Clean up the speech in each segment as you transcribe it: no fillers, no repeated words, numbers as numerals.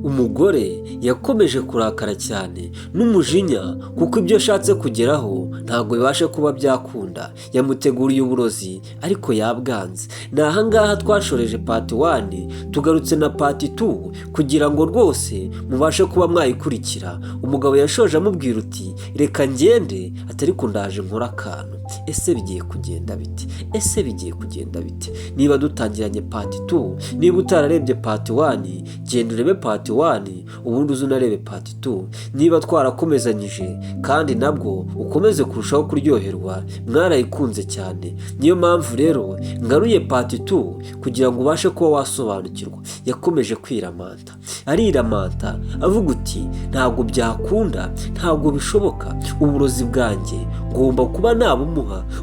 Umugore yakomeje kurakara cyane n'umujinya, kuko ibyo ashatse kugeraho ntabwo bibasha kuba byakunda. Yamuteguriye uburozi ariko yabwanze. Ni ahangaha twashoreje part 1, tugarutse na part 2 kugira ngo rwose mubashe kuba mwayikurikira. Umugabo yashoje amubwira uti: "Reka ngende," atari ko ndaje nkora akantu. Ese bigiye kugenda bite? Ese bigiye kugenda bite niba dutangiranye part 2? Niba utararebye part 1, genda urebe part 1, ubundi uze unarebe part 2. Niba twarakomezanyije kandi nabwo ukomeze kurushaho kuryoherwa, mwarayikunze cyane. Niyo mpamvu rero ngaruye part 2 kugira ngo ubashe kuba wasobanukirwa. Yakomeje kwiramanta, ariramanta avuga uti: "Ntabwo byakunda, ntabwo bishoboka, uburozi bwanjye ngomba kuba nabumuha."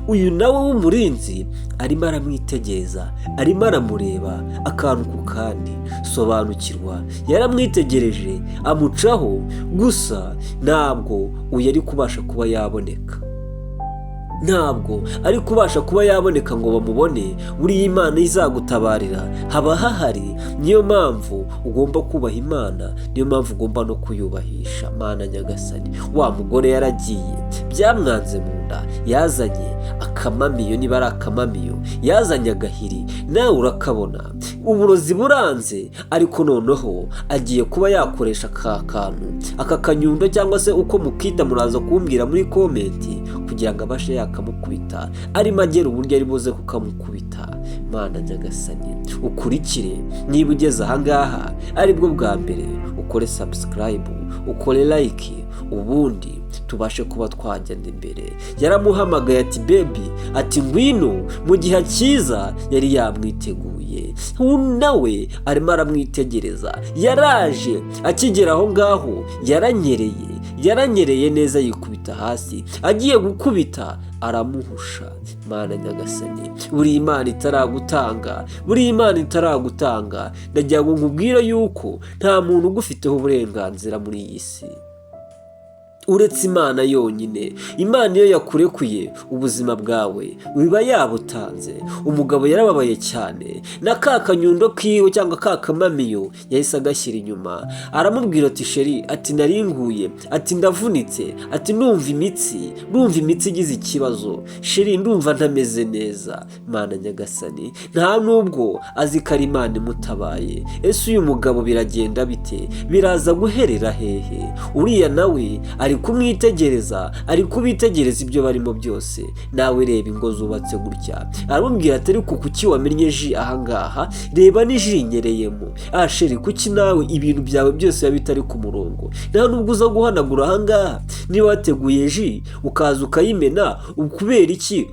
Uyu nawe w'umurinzi arimo aramwitegereza, arimo aramureba akantu ku kandi. Sobanukirwa, yaramwitegereje amucaho gusa. Ntabwo uyu ari kubasha kuba yaboneka, ntabwo ari kubasha kuba yaboneka ngo bamubone. Buriya Imana izagutabarira haba hahari. Niyo mpamvu ugomba kubaha Imana, niyo mpamvu ugomba no kuyubahisha. Mana nyagasani! Wa mugore yaragiye, byamwanze mu nda, yazanye akamamiyo, niba ari akamamiyo, yazanye agahiri, nawe urakabona. Uburozi buranze, ariko noneho agiye kuba yakoresha aka kantu, aka kanyundo, cyangwa se uko mukita muraza kumbwira muri comment, kugira ngo abashe yakamukubita. Arimo agera uburyo ari buze kukamukubita. Mana nyagasani! Ukurikire, niba ugeze ahangaha aribwo bwa mbere, ukore subscribe, ukore like, ubundi tubashe kuba twagenda imbere. Yaramuhamagaye ati: "Baby," ati: "Ngwino." Mu gihe akiza yari yamwiteguye, nawe arimo aramwitegereza. Yaraje, akigera aho ngaho yaranyereye, yaranyereye neza, yikubita hasi, agiye gukubita aramuhusha. Mana nyagasani! Buri Imana itaragutanga, buri Imana itaragutanga, ndagira ngo nkubwire yuko nta muntu ugufiteho uburenganzira muri iyi si uretse Imana yonyine. Imana iyo yakurekuye, ubuzima bwawe biba yabutanze. Umugabo yarababaye cyane, na ka kanyundo kiwe cyangwa ka kamamiyo yahise agashyira inyuma. Aramubwira ati: "Chérie," ati, "naringuye," ati, "ndavunitse," ati, "ndumva imitsi, ndumva imitsi igize ikibazo, chérie, ndumva ntameze neza." Mana nyagasani! Nta nubwo azi ko ari Imana imutabaye. Ese uyu mugabo biragenda bite? Biraza guherera hehe? Uriya nawe ari kumwitegereza, ari kubitegereza ibyo barimo byose. Nawe reba ingo zubatse gutya. Aramubwira ati: "Ariko kuki wamennye jus ahangaha? Reba ni jus inyereyemo. Ah chérie, kuki nawe ibintu byawe byose biba bitari ku murongo? Nta nubwo uza guhanagura ahangaha? Niba wateguye jus ukaza ukayimena, kubera iki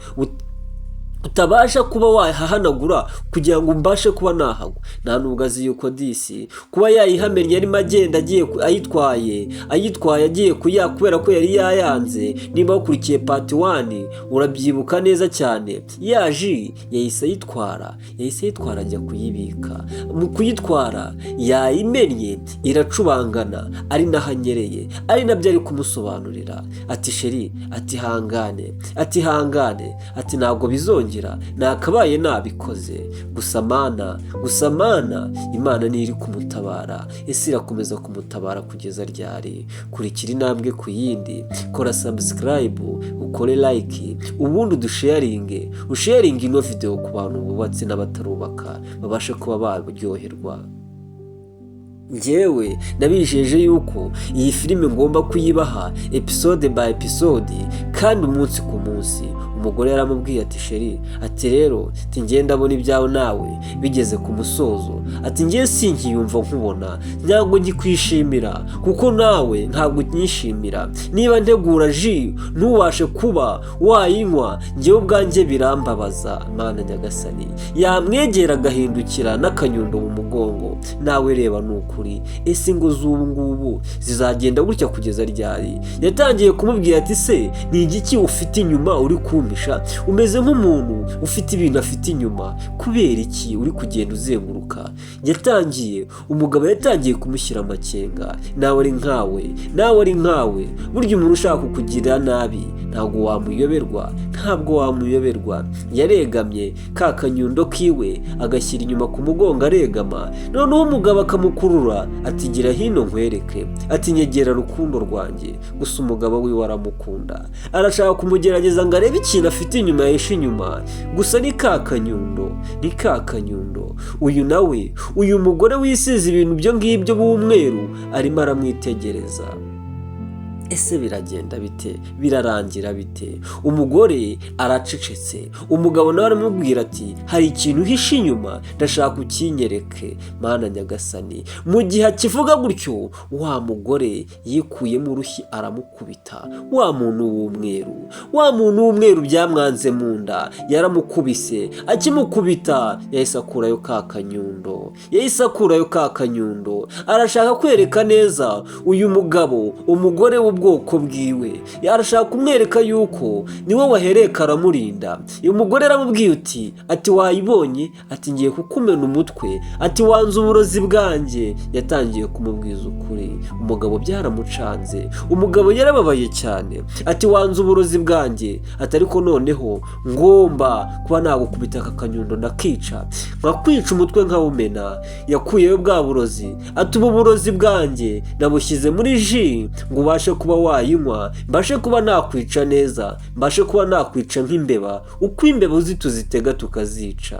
utabasha kuba wahahanagura kugira ngo mbashe kuba nahagwa?" Nta nubwo azi yuko disi kuba yayihamennye arimo agenda agiye ayitwaye, ayitwaye agiye kuya, kubera ko yari yayanze. Niba wakurikiye part 1 urabyibuka neza cyane. Ya jus yahise ayitwara, yahise ayitwara ajya kuyibika. Mu kuyitwara yayimennye iracubangana, ari naho anyereye, ari nabyo ari kumusobanurira ati: "Chérie," ati, "hangane," ati, "hangane," ati, "ntabwo bizongera, nakabaye nabikoze." Gusa Mana, gusa Mana, Imana niyo iri kumutabara. Ese irakomeza kumutabara kugeza ryari? Kurikira intambwe ku yindi, kora subscribe, ukore like, ubundi udusharinge, usharinge ino video ku bantu bubatse n'abatarubaka babashe kuba baryoherwa. Njyewe nabijeje yuko iyi filime ngomba kuyibaha episode by episode kandi umunsi ku munsi. Umugore yaramubwiye ati: "Chérie," ati, "rero," ati, "ngenda ndabona ibyawe nawe bigeze ku musozo," ati, "ngiye sinkiyumva nkubona, ntabwo ngikwishimira kuko nawe ntabwo unyishimira. Niba ntegura jus ntubashe kuba wayinywa, ngewe ubwanjye birambabaza." Mana nyagasani! Yamwegera agahindukira n'akanyundo mu mugongo. Nawe reba, ni ukuri. Ese ingo z'ubu ngubu zizagenda gutya kugeza ryari? Yatangiye kumubwira ati: "Se ni igiki ufite inyuma uri kumpisha?" kugushimisha, umeze nk'umuntu ufite ibintu afite inyuma. Kubera iki uri kugenda uzenguruka?" Yatangiye, umugabo yatangiye kumushyira amakenga. Nawe ari nkawe, nawe ari nkawe. Burya umuntu ushaka kukugirira nabi ntabwo wamuyoberwa, ntabwo wamuyoberwa. Yaregamye, ka kanyundo kiwe agashyira inyuma ku mugongo, aregama. Noneho umugabo akamukurura, ati: "Gira hino nkwereke," ati: "Nyegera rukundo rwanjye." Gusa umugabo wiwe aramukunda, arashaka kumugerageza ngo arebe ikintu afite inyuma, yahishe inyuma. Gusa ni ka kanyundo, ni ka kanyundo. Uyu nawe, uyu mugore wisize ibintu byo ngibyo b'umweru, arimo aramwitegereza. Ese biragenda bite? Birarangira bite? Umugore aracecetse. Umugabo nawe aramubwira ati: "Hari ikintu uhishe inyuma, ndashaka ukinyereke." Mana nyagasani! Mu gihe akivuga gutyo, wa mugore yikuyemo urushyi aramukubita wa muntu w'umweru. Wa muntu w'umweru byamwanze mu nda, yaramukubise. Akimukubita yahise akurayo ka kanyundo, yahise akurayo ka kanyundo. Arashaka kwereka neza uyu mugabo umugore w'ubwoko bwiwe, arashaka kumwereka yuko niwe wahereye karamurinda. Uyu mugore aramubwiye uti, ati: "Wayibonye?" Ati: "Ngiye kukumena umutwe." Ati: "Wanze uburozi bwanjye." Yatangiye kumubwiza ukuri. Umugabo byaramucanze, umugabo yarababaye cyane. Ati: "Wanze uburozi bwanjye." Ati: "Ariko noneho ngomba kuba nagukubita aka kanyundo, ndakica, nkakwica umutwe nkawumena." Yakuyeyo bwa burozi, ati: "Ubu burozi bwanjye nabushyize muri jus ngo ubashe kuba wayinywa, mbashe kuba nakwica neza, mbashe kuba nakwica nk'imbeba, uko imbeba uzi tuzitega tukazica."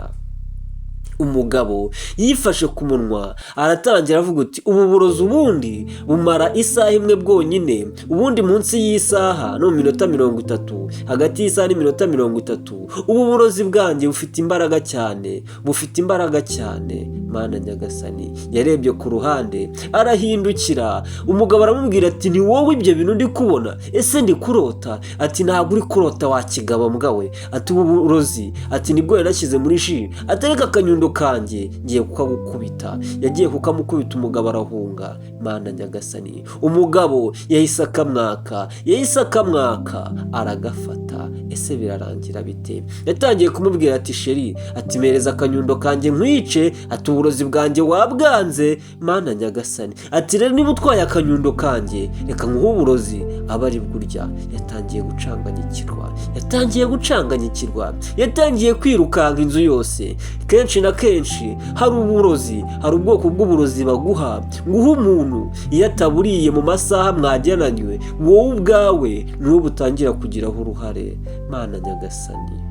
Umugabo yifashe ku munwa, aratangira avuga uti: "Ubu burozi ubundi bumara isaha imwe bwonyine, ubundi munsi y'isaha no mu minota 30, hagati y'isaha n'iminota 30. Ubu burozi bwanjye bufite imbaraga cyane, bufite imbaraga cyane." Mana nyagasani! Yarebye ku ruhande, arahindukira. Umugabo aramubwira ati: "Ni wowe ibyo bintu ndi kubona? Ese ndi kurota?" Ati: "Ntabwo uri kurota, wa kigabo mbwa we." Ati: "Ubu burozi," ati, "nibwo yarashyize muri jus." Ati: "Reka akanyundo kanjye ngiye kukagukubita." Yagiye kukamukubita, umugabo arahunga. Mana nyagasani! Umugabo yahise akamwaka, yahise akamwaka, aragafata. Ese birarangira bite? Yatangiye kumubwira ati: "Chérie," ati, "mpereza akanyundo kanjye nkwice." Ati: "Uburozi bwanjye wabwanze." Mana nyagasani! Ati: "Rero niba utwaye akanyundo kanjye, reka nkuhe uburozi aba ari burya." Yatangiye gucanganyikirwa, yatangiye gucanganyikirwa, yatangiye kwirukanka inzu yose. Kenshi na kenshi hari uburozi, hari ubwoko bw'uburozi baguha, nguha umuntu iyo ataburiye mu masaha mwagenanywe, wowe ubwawe niwe butangira kugiraho uruhare. Mana nyagasani!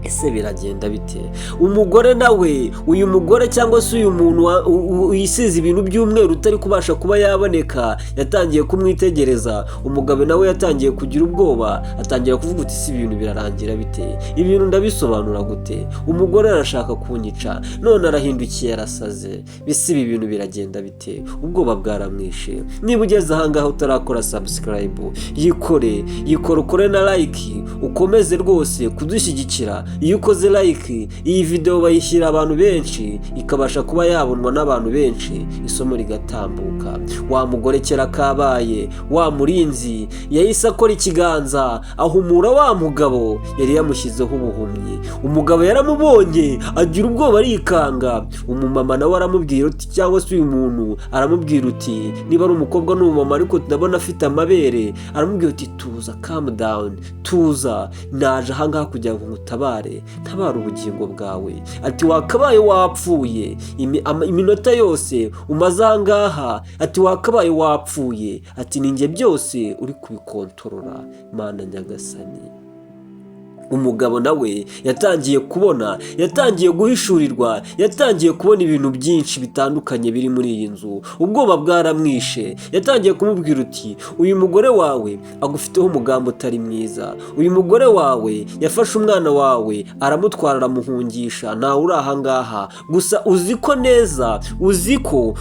Ese biragenda bite? Umugore nawe, uyu mugore cyangwa se uyu muntu wisize ibintu by'umweru utari kubasha kuba yaboneka, yatangiye kumwitegereza. Umugabo nawe yatangiye kugira ubwoba, atangira kuvuga uti: "Si ibintu birarangira bite? Ibintu ndabisobanura gute? Umugore arashaka kunyica, none arahindukiye, arasaze. Bisi ibi bintu biragenda bite?" Ubwoba bwaramwishe. Niba ugeze ahangaha utarakora subscribe, yikore, yikore, ukore na like, ukomeze rwose kudushyigikira. Iyo ukoze like, iyi videwo bayishyira abantu benshi, ikabasha kuba yabonwa n'abantu benshi, isomo rigatambuka. Wa mugore kera kabaye, wa murinzi yahise akora ikiganza ahumura wa mugabo yari yamushyizeho ubuhumyi. Umugabo yaramubonye, agira ubwoba, arikanga. Umumama nawe aramubwira uti, cyangwa se uyu muntu aramubwira uti, niba ari umukobwa n'umumama, ariko ndabona afite amabere, aramubwira uti: "Tuza, calm down, tuza, naje ahangaha kugira ngo nkutabare, ntabare ubugingo bwawe." Ati: "Wakabaye wapfuye iminota yose umaze ahangaha." Ati: "Wakabaye wapfuye." Ati: "Ni njye byose uri kubikontorora." Mana nyagasani! Umugabo nawe yatangiye kubona, yatangiye guhishurirwa, yatangiye kubona ibintu byinshi bitandukanye biri muri iyi nzu. Ubwoba bwaramwishe. Yatangiye kumubwira uti: "Uyu mugore wawe agufiteho umugambi utari mwiza. Uyu mugore wawe yafashe umwana wawe aramutwara, aramuhungisha, ntawe uri ahangaha. Gusa uzi ko neza, uzi ko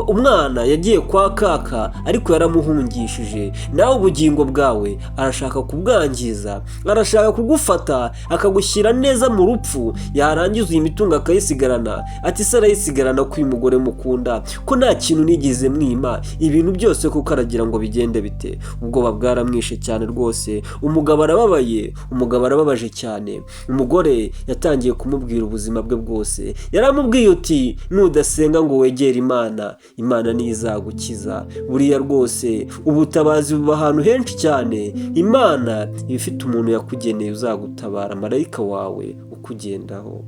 umwana yagiye kwa kaka, ariko yaramuhungishije. Nawe ubugingo bwawe arashaka kubwangiza, arashaka kugufata." kugufata akagushyira neza mu rupfu, yarangiza iyi mitungo akayisigarana. Ati: "Se arayisigarana ko uyu mugore mukunda, ko nta kintu nigeze mwima, ibintu byose kuko aragira ngo bigende bite?" Ubwoba bwaramwishe cyane rwose. Umugabo arababaye, umugabo arababaje cyane. Umugore yatangiye kumubwira ubuzima bwe bwose. Yaramubwiye uti: "Nudasenga ngo wegere Imana, Imana niyo izagukiza." Buriya rwose ubutabazi buba ahantu henshi cyane. Imana iba ifite umuntu yakugeneye uzagutabara, marayika wawe ukugendaho.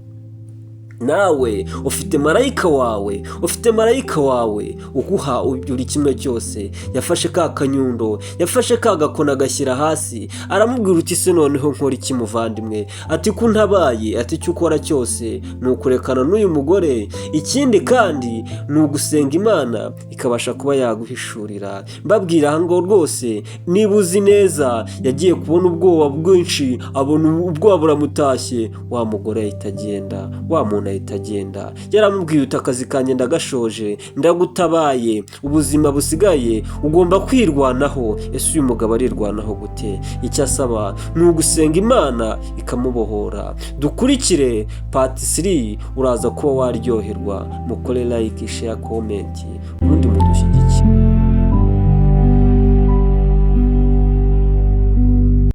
Nawe ufite marayika wawe, ufite marayika wawe uguha buri kimwe cyose. Yafashe ka kanyundo, yafashe ka gakoni, agashyira hasi, aramubwira uti: "Se noneho nkora iki, muvandimwe?" Ati: "Ko ntabaye." Ati: "Icyo ukora cyose ni ukurekana n'uyu mugore. Ikindi kandi ni ugusenga Imana ikabasha kuba yaguhishurira." Mbabwira aha ngo rwose niba uzi neza, yagiye kubona ubwoba bwinshi, abona ubwoba buramutashye. Wa mugore ahita agenda, wa muntu ahita agenda. Yaramubwiye uti: "Akazi kanjye ndagashoje, ndagutabaye, ubuzima busigaye ugomba kwirwanaho." Ese uyu mugabo arirwanaho gute? Icyo asaba ni ugusenga Imana ikamubohora. Dukurikire part 3, uraza kuba waryoherwa. Mukore like, share, comment, ubundi.